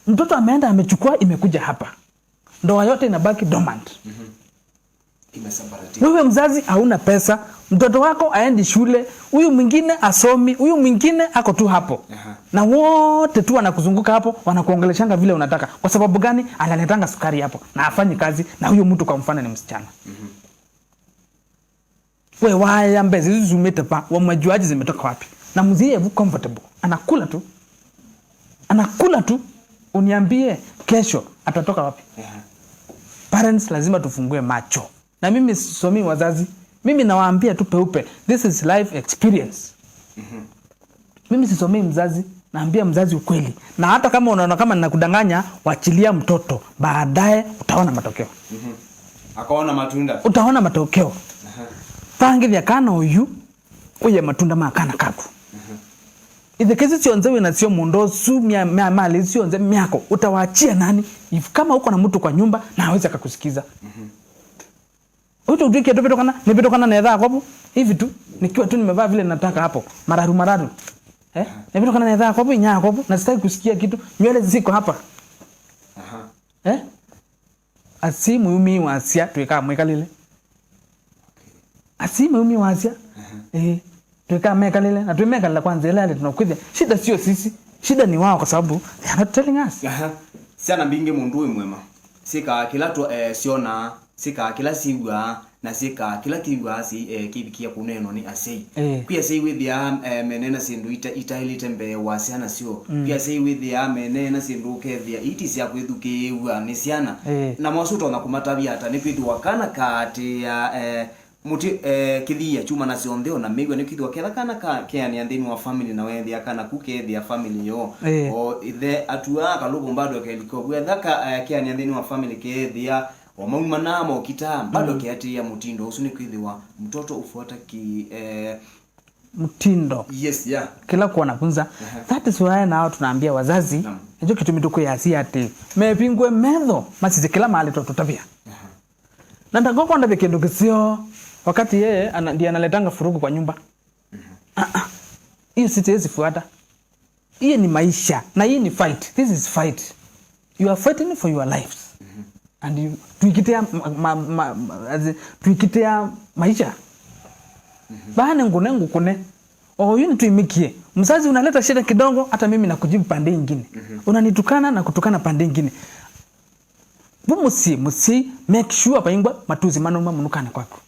Mtoto ameenda amechukua, imekuja hapa. Ndoa yote inabaki dormant. Imesambaratika. Wewe mzazi hauna pesa, mtoto wako aendi shule, huyu mwingine asomi, huyu mwingine ako tu hapo. Aha. Na wote tu wanakuzunguka hapo, wanakuongeleshanga vile unataka. Kwa sababu gani? Analetanga sukari hapo na afanyi kazi, na huyo mtu kwa mfano ni msichana. We waya mbesa hizi zumite pa, wamejuaje zimetoka wapi? Na mzee hebu comfortable. Anakula tu. Anakula tu. Uniambie kesho atatoka wapi? Yeah. Parents lazima tufungue macho. Na mimi sisomi wazazi. Mimi nawaambia tu peupe. This is life experience. Mimi sisomei mzazi, naambia mzazi ukweli. Na hata kama unaona kama ninakudanganya, wachilia mtoto, baadaye utaona matokeo. Akaona matunda. Utaona matokeo. Pangithya kana uyu uye matunda ma kana kaku. Itheke isu syonthe wĩ nasyo mũndũ ũsu, mya- mya- mali isu syonthe myako, utawachia nani? If kama uko na mtu kwa nyumba na awezi akakusikiza. Uite utwike tupitũkana, nipitũkana na etha Yakobo hivi tu, nikiwa tu nimevaa vile nataka hapo, mararu mararu. Eh? Nipitũkana na etha Yakobo, inya Yakobo, na sitaki kusikia kitu, nywele ziko hapa. Aha. Eh? Asi mwiumi wasya twika mwikalile. Asi mwiumi wasya. Eh. Twika mekalile na twimekalila kwa nzĩa ĩla yaletwe na kwĩthĩa shida sio sisi, shida ni wao kwa sababu they are not telling us. Aha. Syana mbingĩ mũndũ wĩ mwema syĩkaa kĩla twa- eh, syonaa, syĩkaa kĩla syĩw'aa, na syĩkaa kĩla kĩw'aa syĩ- eh, kĩvikĩa kũneenwa nĩ asyai. Eh. Kwĩ asyai wĩthĩaa eh, meneena syĩndũ ita- itaĩlĩte mbee wa syana syoo. Mm. Kwĩ asyai wĩthĩaa meneena syĩndũ ũkethĩa iti sya kwĩthukĩĩw'a nĩ syana. Eh. Namo asu ũtonya kũmatavya ata? Nĩkwĩthĩwa kana kaatĩĩa eh, mũtĩ eh, kĩthia kyuma na syonthe ona mĩw'a. Nĩkwĩthĩwa ketha kana ka- keanĩa nthĩnĩ wa family na weethĩa kana ku keethĩa family yoo. Eh. O ithe atuaa kalũvũ mbado kelika ũvu. Etha ka- eh, keanĩa nthĩnĩ wa family keethĩa o maumana mokita mbado keatĩĩa mũtindo ũsu. Nĩkwĩthĩwa mtoto ufuata ki eh, mtindo. Yes, yeah. Kila kuwa nafunza. Aha. That is why nao tunaambia wazazi. Naam. Nĩkyo kĩtumi tũkwĩasya atĩ mevingũe metho masisye kĩla maletwa tũtavya. Aha. Na ndakoko ndavye kĩndũ kĩseo wakati yeye ana- ndiye analetanga furugu kwa nyumba. Ah, ah. Hiyo sitawezi fuata. Hii ni maisha na hii ni fight. This is fight. You are fighting for your lives. And you, tuikitea ma, ma, ma, ma, as in, tuikitea maisha. Bana ngune ngukune. Oyu nituimikie. Mzazi unaleta shida kidogo, hata mimi nakujibu pande ingine. Unanitukana na kutukana pande ingine. Vu mũsyĩ, mũsyai, make sure vaingwa matusi manauma mũnukani kwaku.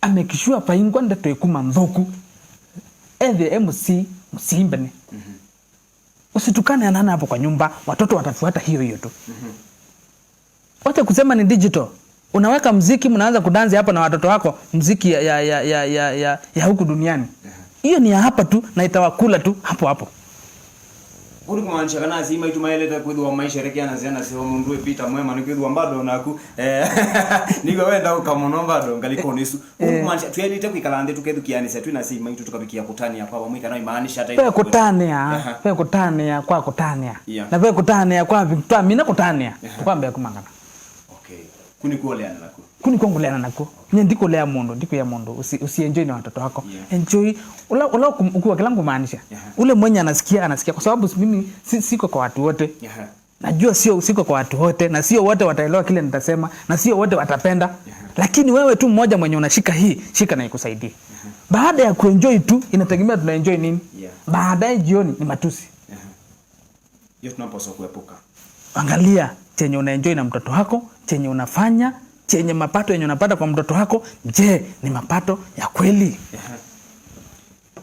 A make sure vaingwa ndeto ĩkuma nthũku. Ethĩa e mũsyai, mũsyai mbene. Usitukane na navo kwa nyumba, watoto watafuata hiyo hiyo tu. Wacha kusema ni digital. Unaweka mziki, mnaanza kudansi hapa na watoto wako, mziki ya, ya, ya, ya, ya, ya, ya huku duniani. Hiyo ni ya hapa tu na itawakula tu hapo hapo. Ũu nĩ kũmaanisha kana asyai maitũ maĩlĩte kwĩthĩwa maisherekea na syana syoo. Mũndũ wĩ Peter Mwema nĩkwĩthĩwa mbado naku eh, nĩw'a wenda ũka mũno mbado ngalĩkonĩ ĩsu. Ũu nĩ kũmaanisha twaĩlĩte kwĩkala nthĩ tũkethukĩanĩsya twĩ na asyai maitũ tũkavikĩa kũtanĩa kwa vamwe kana imaanisha ata? Ve kũtanĩa, ve kũtanĩa kwa kũtanĩa. Yeah. Na ve kũtanĩa kwa vi- twamina kũtanĩa, tũkwambĩa kumangana. Okay. Kuni kuoleana naku. Kuni kwa nguleana naku. Nye ndikulea mundu, ndikwia mundu usi, usienjoy na watoto wako. Yeah. Enjoy. Ula ula ukum- ukuwa kila ngumaanisha. Yeah. Ule mwenye anasikia anasikia kwa sababu mimi si, siko kwa watu wote. Yeah. Najua sio siko kwa watu wote na sio wote wataelewa kile nitasema na sio wote watapenda. Yeah. Lakini wewe tu mmoja mwenye unashika hii, shika na ikusaidie. Yeah. Baada ya kuenjoy tu inategemea tunaenjoy nini. Yeah. Baadaye jioni ni matusi. Yeah. Hiyo tunapaswa kuepuka. Angalia chenye unaenjoy na mtoto wako, chenye unafanya, chenye mapato yenye unapata kwa mtoto wako, je, ni mapato ya kweli? Ehe.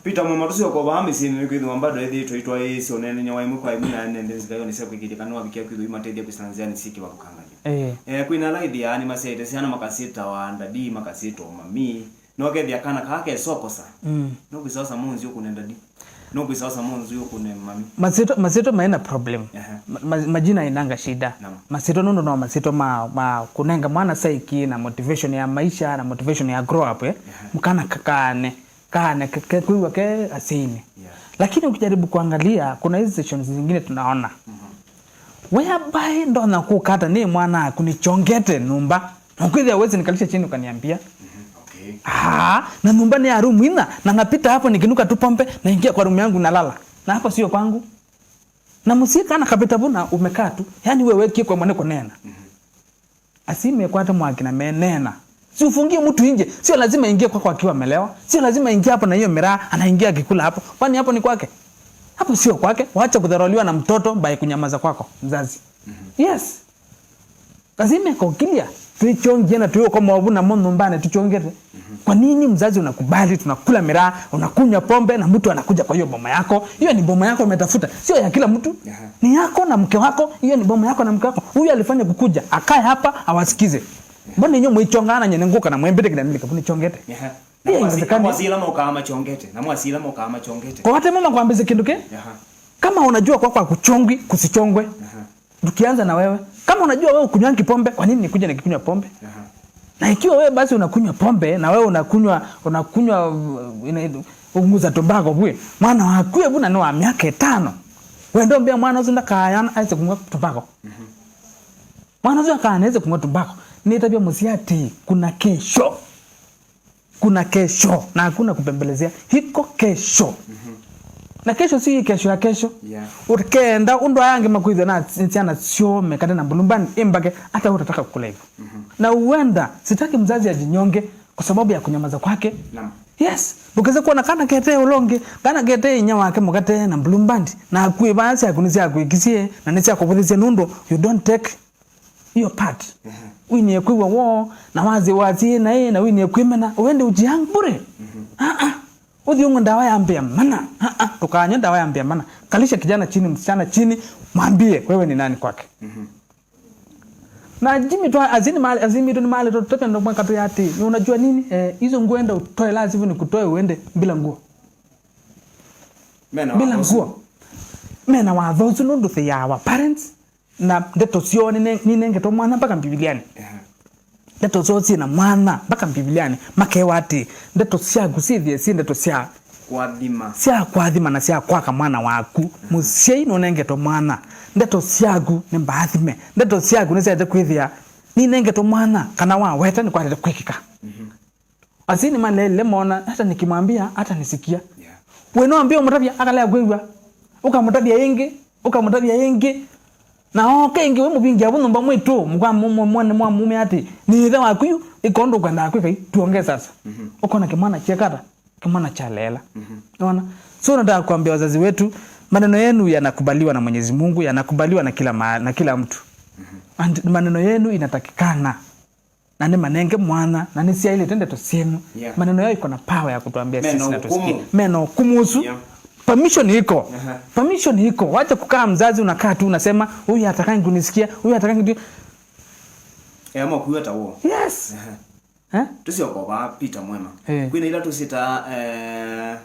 Peter Mwema, tũsyoka vaa mĩsyĩnĩ nĩkwĩthĩwa mbado ĩthĩĩtwe itwaĩĩsye ũneenany'a wa ĩmwe kwa ĩmwe na nende nzika yonĩ sya kwĩkĩĩthya kana nĩwavikĩa kwĩthĩwa imatethya kwĩsĩla nzĩanĩ syĩ kĩvathũkangany'o. Eh. Eh, kwĩna ala ĩthĩaa nĩmasyaĩte syana makasĩtawa ndadi, makasĩtawa mami, na ũkethĩa kana kaa kesokosa. Mm. No kwĩsosa mũnzi ũkũne ndadi. Nũkwĩsa osa mũnzu ũkũne mami. Masyĩtwa, masyĩtwa maĩ na problem. Aha. Ma, ma, majina inanga shida. Naam. Masyĩtwa nũndũ no masyĩtwa ma, ma kũnenga mwana saiki na motivation ya maisha na motivation ya grow up, eh. Aha. Mkana kakane, kane, ke, ke, kwĩw'a ke asyĩnĩ. Yeah. Lakini ukijaribu kuangalia, kuna hizi sessions zingine tunaona. Mhm. Whereby ndonya kũkata nĩ mwana aku nĩchongete nyũmba. Na kwĩthĩa wezi nikalisha chini ukaniambia. Mhm, okay. Ah, na nyumba ni ya room ina, na napita hapo nikinuka tu pombe, naingia kwa room yangu nalala. Na hapo sio kwangu. Na mũsyĩ kana kapita vu na umekaa tu. Yaani wewe wekie kwa mwane kunena. Mhm. Asi mekwata mwaki na menena. Si ufungie mtu nje. Sio lazima ingie kwako akiwa amelewa. Sio lazima ingie hapo na hiyo miraa, anaingia akikula hapo. Kwani hapo ni kwake? Hapo sio kwake. Wacha kudharauliwa na mtoto by kunyamaza kwako, mzazi. Mhm. Yes. Lazima iko clear. Twĩchongie na twĩ ũkoma ovu namo nyumbani tuchongete. Mhm. Kwa nini mzazi unakubali tunakula miraa, unakunywa pombe na mtu anakuja kwa hiyo boma yako? Hiyo ni boma yako umetafuta, sio ya kila mtu. Aha. Ni yako na mke wako, hiyo ni boma yako na mke wako. Huyu alifanya kukuja, akae hapa, awasikize. Mbona inyo mwichongana nyene nguka na mwembete kina nilika kuni chongete? Aha. Pia inawezekana. Na mwasila moka ama chongete. Na mwasila moka ama chongete. Kwa wate mama kwambise kindu ke? Aha. Kama unajua kwako hakuchongwi, kusichongwe. Aha. Tukianza na wewe. Kama unajua wewe ukunywangi pombe, kwa nini nikuje nikikunywa pombe? Aha. Na ikiwa wewe basi unakunywa pombe, na wewe unakunywa, unakunywa, uh, ina-, unguza tumbako bwe, mwana waku ebu na nĩ wa miaka ĩtano. Wendo mbia mwana ũcio ndakayana aise kunywa tumbako. Mhm. Mwana ũcio akana aise kunywa tumbako. Nĩtavya mũsyĩ atĩ, kuna kesho. Kuna kesho, na hakuna kupembelezea. Iko kesho. Mhm. Na kesho si kesho ya kesho. Yeah. Ukenda ũndũ aya angĩ makwĩthwa na syana syoo mekate na mbulumbani, imbake, hata utataka kukula hivyo. Mhm. Na huenda, sitaki mzazi ajinyonge kwa sababu ya kunyamaza kwake. Naam. Yes. Ndũkese kuona kana kete ũla ũngĩ, kana kete inya wake mũkate na mbulumbandi, na akwĩ vaa syaku nĩ syakwĩkisye, na nĩ syakũvũthĩsye nũndũ you don't take hiyo part. Ehe. Winie kwĩw'a woo, na wazi wazi na ĩ, na winie kwĩmena, uende ujiang bure. Mhm. Ah, ah. Uthi unywe ndawa ya mbea mana. Ah, ah. Tukanywe ndawa ya mbea mana. Kalisha kijana chini, msichana chini, mwambie wewe ni nani kwake. Mhm. Na Jimmy twa, azini mali, azini mitu ni mali, tutapenda mwaka tu yati. Ni unajua nini? Eh, hizo nguo enda utoe, la sivyo nikutoe uende bila nguo. Mena bila watho ũsu. Nguo. Mena watho ũsu nũndũ they are our parents. Na ndeto syoo nine-, ninengetwe mwana mpaka Mbiviliani. Ehe. Ndeto syoo syĩ na mwana mpaka Mbiviliani. Makewa atĩ, ndeto syaku syĩthĩe syĩ ndeto sya kũathima. Sya kũathima na sya kwaka mwana waku. Ehe. Mũsyai nũnengetwe mwana. Ndeto syaku nĩ mbaathime. Ndeto syaku nĩsyaĩte kwĩthĩa ninengetwe mwana, kana waweta nĩkwatĩte kwĩkĩka. Mhm. Asi nĩmaleile mona, hata nikimwambia, hata nisikia. Yeah. We no ambie ũmũtavya, akalea kwĩw'a. Ũkamũtavya ĩngĩ, ũkamũtavya ĩngĩ. Na oke ĩngĩ, we mũvingia vu nyũmba mwĩtũ, mwa-, mwa-, mwa-, mwa-, mwa-, mume ati, nĩ ithe waku yu, ĩka ũndũ ũkwendaa kwĩka yu, tuongee sasa. Mhm. Ũkona kĩmwana kyekata, kĩmwana kyaleela. Mhm. Unaona? So nataka kuambia wazazi wetu, maneno yenu yanakubaliwa na Mwenyezi Mungu, yanakubaliwa na kila ma-, na kila mtu. Mhm. And maneno yenu inatakikana. Na nĩ manenge mwana, na nĩ syaĩlĩte ndeto syenu. Yeah. Maneno yao iko na power ya kutuambia sisi na tusikie. Mena ũkũmũ. Mena ũkũmũ ũsu. Yeah. Permission iko. Aha. Permission iko. Wacha kukaa mzazi unakaa tu unasema, "Huyu hatakangi kunisikia, huyu hatakangi tu." Eamwa kuwa ta wo. Yes. Aha. Eh? Tusyoka vaa Peter Mwema. Eh. Kwina ila tusita, eh,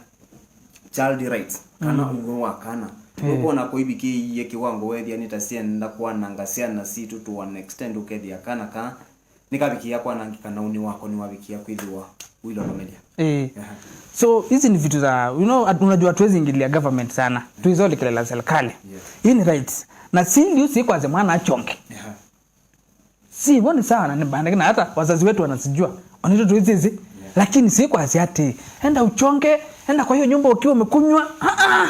child rights, kana, mm, ũw'o wa kana. Eh. Nũkwona kũivikĩie kĩwango wethĩa nĩ ta syenda kwananga syana sitũ to an extent, ũkethĩa kana ka nĩkavikĩĩa kwanangĩka na ũnĩ wako nĩwavikĩĩa kwĩthĩwa ũilolomelya. Eh. Aha. So, hizi ni vitu za, you know, at-, unajua hatuwezi ingilia government sana. Tuizolikelela serikali. Yes. Hii ni rights. Na si ndio si kwanza mwana achonge. Aha. Si hivyo ni sawa na ni bandage na hata wazazi wetu wanazijua. Wanaitwa tu hizi hizi. Yeah. Lakini si kwa ati enda uchonge, enda kwa hiyo nyumba ukiwa umekunywa. Ah, ah.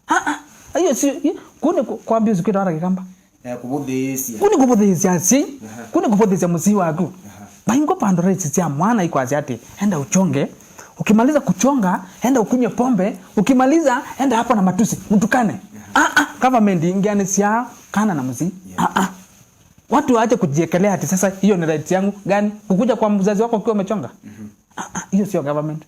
Ah, ah. Hiyo si, hi-, kuni ku-, kwambia usikwita hata kikamba. Eh, kũvũthĩĩsya. Kuni kũvũthĩĩsya si. Aha. Kuni kũvũthĩĩsya mũsii waku. Aha. Maingo pando raisi cia mwana ikwasya ati enda uchonge. Ukimaliza kuchonga, enda ukunywe pombe. Ukimaliza, enda hapo na matusi. Mtukane. Aha. Ah, ah. Government ingianĩsya kana na mũsii. Yeah. Ah, ah. Watu waache kujiekelea ati sasa hiyo ni right yangu gani? Kukuja kwa mzazi wako ukiwa umechonga? Mhm. Ah, ah, hiyo sio government.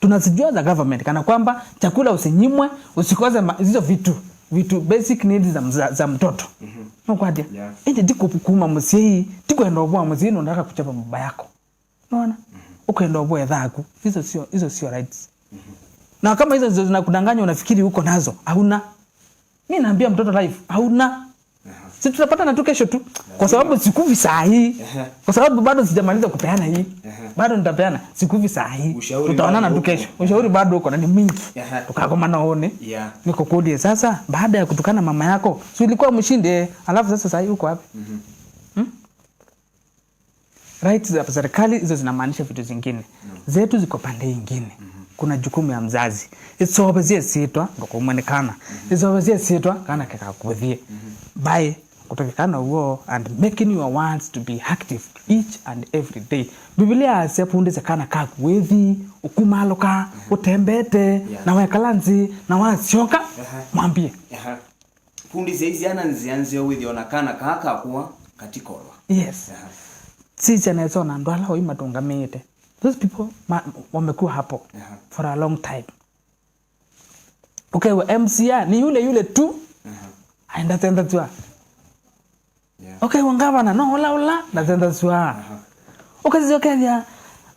Tunazijua za government kana kwamba chakula usinyimwe, usikose ma-, hizo vitu, vitu basic needs za mza-, za mtoto. Mhm. Nũkwatya? Yeah. Ĩndĩ ti ku-, kuma mũsyai, ti kwenda ũvũa mũsyai nũndaka kuchapa baba yako. Unaona? Mhm. Ũkwenda ũvũe thaku. Hizo sio, hizo sio rights. Mhm. Na kama hizo ndizo zinakudanganya, unafikiri uko nazo, hauna. Mi naambia mtoto life, hauna. Si tutapatana tu kesho tu, kwa sababu sikufi saa hii, kwa sababu bado sijamaliza kupeana hii. Bado nitapeana, sikufi saa hii. Tutaonana tu kesho. Ushauri bado uko na ni mwingi. Tukakomana uone. Nikukuulie sasa, baada ya kutukana mama yako, si ulikuwa mshindi? Alafu sasa saa hii uko wapi? Hmm? Rights za serikali hizo zinamaanisha vitu zingine. Zetu ziko pande ingine. Kuna jukumu ya mzazi. Ĩsovezie syĩtwa, ngokomwenekana. Ĩsovezie syĩtwa, kana kekakuthie. By kũtũvikana ũw'o and making your words to be active each and every day. Biblia yasya, vundĩsya kana kaku wĩthi, ũkumalũka, ũtembete, na wekala nzĩ, na wasyoka, mwambie. Fundisya ii syana nzĩa nzeo wĩthĩe ona kana kaa kakũa katikolwa. Yes. Sisya nesa ona andũ ala oĩ matũngamĩĩte. Those people ma, wamekuwa hapo for a long time. Ũkew'a M C A ni yule yule tu. Aenda tenda tua. Ũkew'a ngavana no ũla ũla na tenda tua. Ũkasisya ũkethĩa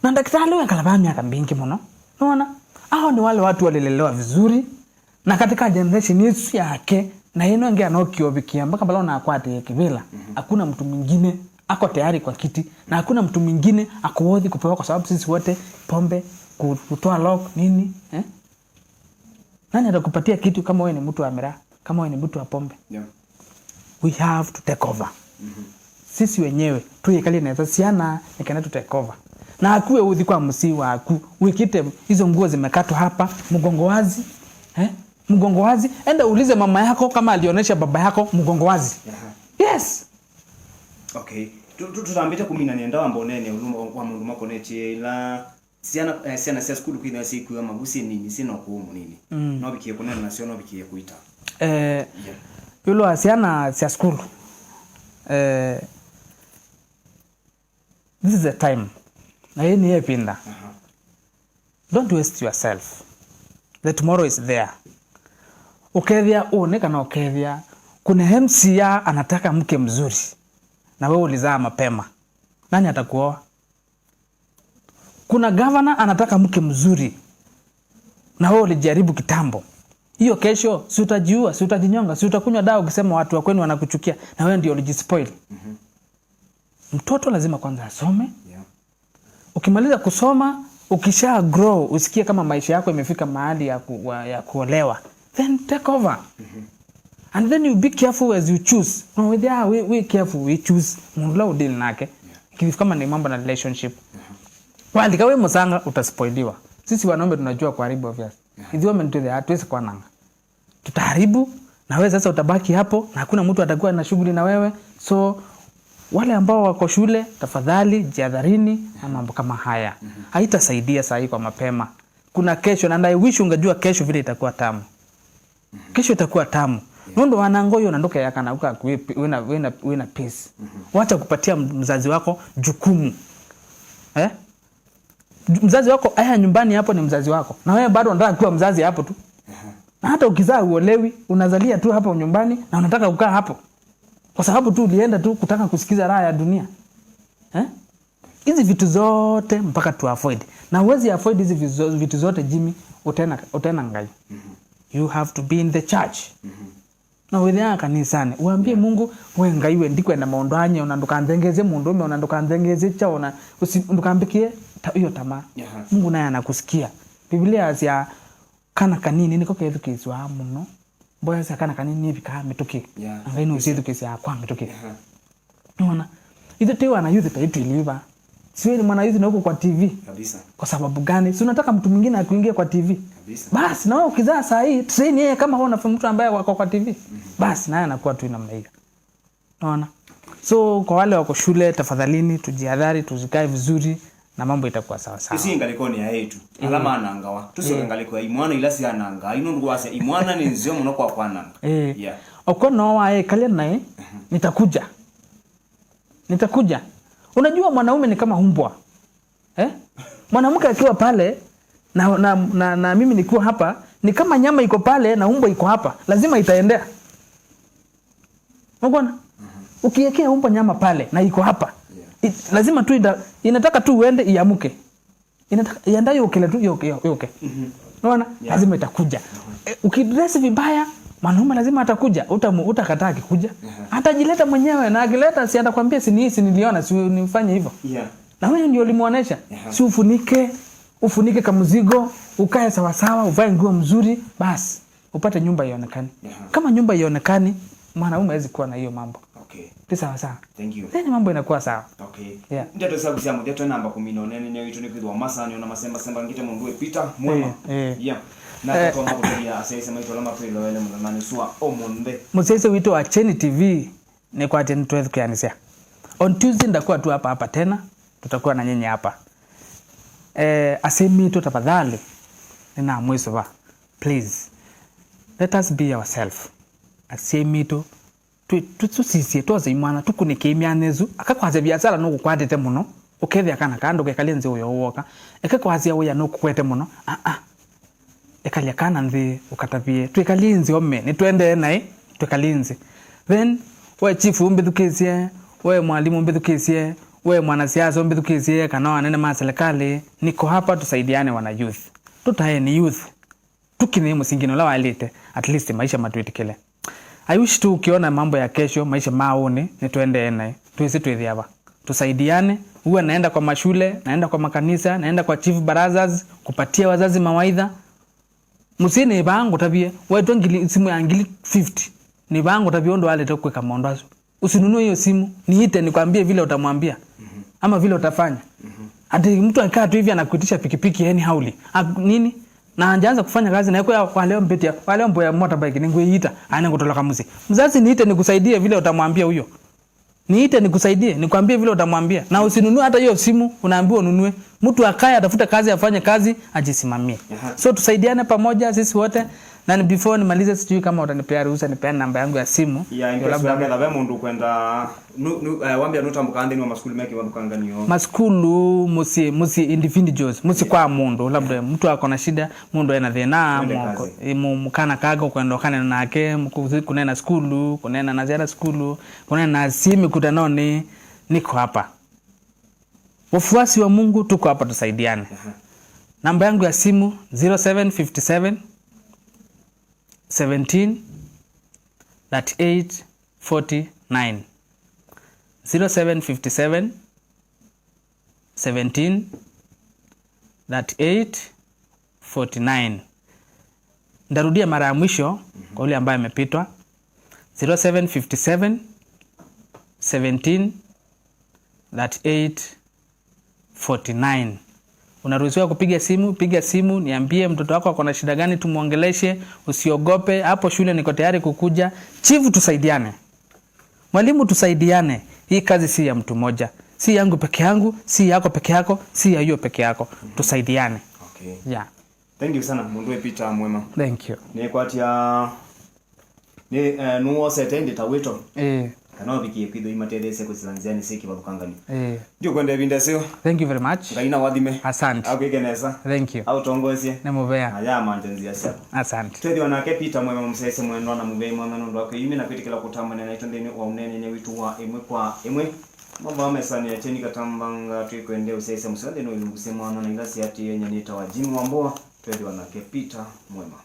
na ndakĩtalĩ wekala vaa myaka mbingĩ mũno. Nona? Hao ni wale watu walilelewa vizuri. Na katika generation ĩsu yake, na ĩno ĩngĩ anokia ũvikĩa mpaka vala ũnakwatĩe kĩvĩla. Hakuna mtu mwingine ako tayari kwa kiti, na hakuna mtu mwingine ako worthy kupewa, kwa sababu sisi wote pombe, ku-, kutoa lock, nini, eh? Nani atakupatia kitu kama wewe ni mtu wa miraa, kama wewe ni mtu wa pombe? We have to take over. Sisi wenyewe tuikalie nesa syana, nĩ kana tu take over. Na akuwe uthi kwa msii waku, wikite hizo nguo zimekatwa hapa, mgongo wazi, eh? Mgongo wazi, enda uulize mama yako kama alionyesha baba yako mgongo wazi. Yes. Okay. Tu- tu- tutambĩte kũminany'a ndawa mbonene ũlũ wa maũndũ makonetye ila syana, eh, syana sya sukulu kwĩthĩwa syĩkuĩwa mavu syĩ nini, syĩ na ũkũũ mũnini. No vikie kũneena nasyo, no vikie kũita. Eh, ĩũlũ wa syana sya sukulu, eh, this is the time. Na hii ni ĩvinda. Don't waste yourself. The tomorrow is there. Ũkethĩa ũnĩ kana ũkethĩa kuna M C A anataka mke mzuri na wewe ulizaa mapema. Nani atakuoa? Kuna gavana anataka mke mzuri na wewe ulijaribu kitambo. Hiyo kesho, si utajiua, si utajinyonga, si utakunywa dawa ukisema watu wa kwenu wanakuchukia, na wewe ndio ulijispoil. Mtoto lazima kwanza asome. Ukimaliza kusoma, ukisha grow, usikie kama maisha yako imefika mahali ya ku-, wa- ya kuolewa, then take over. And then you be careful as you choose. No, with, yeah, we, we careful, we choose. Mũndũ ũla ũdeal nake. Kĩlĩfu kama ni mambo na relationship. Walika we mũsanga, utaspoiliwa. Sisi wanaume tunajua kuharibu, obvious. Ithuĩ men to the, hatuwezi kwananga. Tutaharibu, na wewe sasa utabaki hapo, na hakuna mtu atakuwa na shughuli na wewe. So, wale ambao wako shule, tafadhali jihadharini na mambo kama haya. Haitasaidia saa hii kwa mapema. Kuna kesho, na I wish ungejua kesho vile itakuwa tamu. Kesho itakuwa tamu. Nũndũ wananga ũyũ na ndũkeyaka na uka wĩ-, wĩna, wĩna, wĩna peace. Wacha kupatia mzazi wako jukumu. Eh? Mzazi wako aya nyumbani hapo ni mzazi wako. Na wewe bado unataka kuwa mzazi hapo tu. Na hata ukizaa uolewi, unazalia tu hapo nyumbani na unataka kukaa hapo. Kwa sababu tu ulienda tu kutaka kusikiza raha ya dunia. Eh? Hizi vitu zote mpaka tu avoid. Na huwezi avoid hizi vizo- vitu zote, Jimmy, ũte na, ũte na Ngai. You have to be in the church. Na wĩthĩaa kanisanĩ, ũambie Mungu, we Ngai we, ndikwenda maũndũ aa nyie, ona ndũkanthengeesye mũndũũme, ona ndũkanthengeesye kyaũ, ona ũsi- ndũkambĩkĩe ta- hiyo tamaa. Mungu naye anakusikia. Biblia yasya, kana kanini nĩko kethukĩĩswaa mũno. Mboya sya kana kanini nĩvikaa mĩtũkĩ. Na Ngai nũsyĩthukĩĩsyaa kwa mĩtũkĩ. Nona? Ithu tĩ wana youth taitwiliva. Siwe ni mwana youth na uko kwa T V. Kabisa. Kwa sababu gani? Si unataka mtu mwingine akuingie kwa T V? Kabisa. Basi, na wewe ukizaa saa hii, train yeye kama wewe unafanya mtu ambaye wako kwa T V. Basi, naye anakuwa tu namna hiyo. Naona? So, kwa wale wako shule, tafadhalini, tujihadhari, tuzikae vizuri, na mambo itakuwa sawa sawa. Isi ngalĩkonĩ ya eĩtu, ala manangawa. Tũsyoke ngalĩko ya imwana ila syanangaa. Ino ndũkwasya imwana nĩ nzeo mũno kwa kwananga. Eh. Yeah. Okwa no wae kalya nae, nitakuja. Nitakuja. Unajua mwanaume ni kama umbwa. Eh? Mwanamke akiwa pale na, na, na, na mimi nikiwa hapa, ni kama nyama iko pale na umbwa iko hapa. Lazima itaendea. Unaona? Ukiwekea umbwa nyama pale na iko hapa, i- lazima tu ita- inataka tu uende iamuke. Inataka ienda yokele tu yoke yoke. Unaona? Yeah. Lazima itakuja. Eh, ukidress vibaya, mwanaume lazima atakuja. Utamu-, utakataa akikuja. Aha. Atajileta mwenyewe, na akileta, si atakwambia, "Si ni hii, si niliona, si nifanye hivyo." Yeah. Na wewe ndio ulimuonesha. Aha. Si ufunike, ufunike kamzigo, ukae sawasawa, uvae nguo mzuri, basi upate nyumba ionekane. Aha. Kama nyumba ionekani, mwanaume hawezi kuwa na hiyo mambo. Okay. Ti sawa sawa. Thank you. Then mambo inakuwa sawa. Okay. Yeah. Ndeto syaku sya mũthya twe namba kũmina ũneenany'a witũ nĩ kwĩthĩwa masaa nĩ ona masembasemba ngĩte mũndũ wĩ Peter Mwema. Eh, eh. Yeah. Na eh, tatwamba kũtavya asyaĩĩsya maitũ ala matwĩloele mũthenyanĩ ũsu wa ũmũnthĩ. Mũsyaĩĩsya witũ wa Kyeni T V, nĩkwatĩe nĩtwethukĩanĩsya. On Tuesday ndakuwa tu hapa hapa tena, tutakuwa na nyinyi hapa. Eh, asyai mitũ tafadhali, nĩnamwĩsũva. Please, let us be ourselves. Asyai mitũ, twi-, tũ-, tũsisye, twose imwana, tũkunĩkĩe myanya ĩsu. Aka kwasya viasala nũkũkwatĩte mũno, ũkethĩa kana kaa ndũkekalie nzĩ ũyo woka. Eka kwasya wĩa nũkũkwete mũno, aa. Ekalya kana nthĩ, ũkatavye. Twĩkalie nzĩ ome, nĩtwendee naĩ, twĩkalie nzĩ. Then, we chief ũmbĩthukĩĩsye, we mwalimu ũmbĩthukĩĩsye, we mwanasiasa ũmbĩthukĩĩsye, kana o anene ma serikali, niko hapa tusaidiane wana youth. Tũtaeni youth. Tũkinyĩe mũsinginĩ ũla waĩlĩte, at least maisha matwĩtĩkĩle. I wish tu ũkĩona mambo ya kesho, maisha ma ũnĩ, nĩtwendee naĩ. Twĩsĩ twĩthĩa va. Tusaidiane, uwe naenda kwa mashule, naenda kwa makanisa, naenda kwa chief barazas, kupatia wazazi mawaidha. Mũsyĩ nĩ vaa ngũtavie, waĩtwe ngili, simu ya ngili fifty, nĩ vaa ngũtavie ũndũ walĩte kwĩka maũndũ asu. Usinunue hiyo simu, niite nikwambie vile utamwambia. Mhm. Ama vile utafanya. Mhm. Ati mtu akikaa tu hivi anakuitisha pikipiki anyhowly. A, nini? Na hajaanza kufanya kazi na yako ya, "Wa leo mbetia, wa leo mboya motorbike ningwĩyita, aende kutoloka mũsyĩ." Mzazi, niite nikusaidie vile utamwambia huyo. Niite nikusaidie, nikwambie vile utamwambia. Na usinunue hata hiyo simu unaambiwa ununue. Mtu akaye atafute kazi, afanye kazi, ajisimamie. Aha. So tusaidiane pamoja sisi wote. Na ni before nimalize, sijui kama utanipea ruhusa nipeane namba yangu ya simu. Ya, in case labda wambe labe mũndũ kwenda, nu, nu, eh, wambia nũtambũkaa nthĩnĩ wa masukulu me kĩvathũkanganio. Masukulu, mũsyĩ, mũsyĩ individuals, mũsyĩ kwa mũndũ, labda mtu ako na shida, mũndũ ena thĩna, twende moko, kazi. Ĩ, mu-, mũkana kako kwenda ũkanena nake, mũku-, kũneena sukulu, kũneena na syana sukulu, kũneena na asyai mĩkutanonĩ, niko hapa. Wafuasi wa Mungu, tuko hapa tusaidiane. Aha. Namba yangu ya simu, zero seven fifty seven, seventeen, thirty eight, forty nine. Zero seven fifty seven, seventeen, thirty eight, forty nine. Ndarudia mara ya mwisho kwa yule ambaye amepitwa, zero seven fifty seven, seventeen, thirty eight, forty nine. Unaruhusiwa kupiga simu, piga simu, niambie mtoto wako ako na shida gani, tumuongeleshe, usiogope, hapo shule niko tayari kukuja. Chifu, tusaidiane. Mwalimu, tusaidiane. Hii kazi si ya mtu mmoja. Si yangu peke yangu, si yako peke yako, si ya hiyo peke yako. Tusaidiane. Okay. Yeah. Thank you sana, mũndũ wĩ Peter Mwema. Thank you. Nĩkwatya, nĩ, eh, nũwosete ĩndĩ ta wĩto? Eh. Kana ũvikie kwĩthĩwa imatetheesya kũsila nzĩanĩ syĩ kĩvathũkanganyo? Eh. Ndiũkwenda ĩvinda ĩseo. Thank you very much. Ngai na wathime. Asante. Akwĩke nesa. Thank you. Aũtongoesye. Nĩ mũvea. Na yamanthe nzĩa syaku. Asante. Twĩthĩwa nake Peter Mwema, mũsyaĩĩsya mwendwa na mũvei mwanya nũndũ wa kwĩyumya na kwĩtĩkĩla kũtambanĩa naitũ nthĩnĩ wa ũneenany'a witũ wa ĩmwe kwa ĩmwe. Mavaa mesanĩ ya Kyeni Katambanga, twĩkwendea ũsyaĩĩsya mũseo nthĩnĩ wa ilungu syĩ mwanya na ila siatĩĩe. Nyie nĩtawa Jimmy Wambua, twĩthĩwa nake Peter Mwema.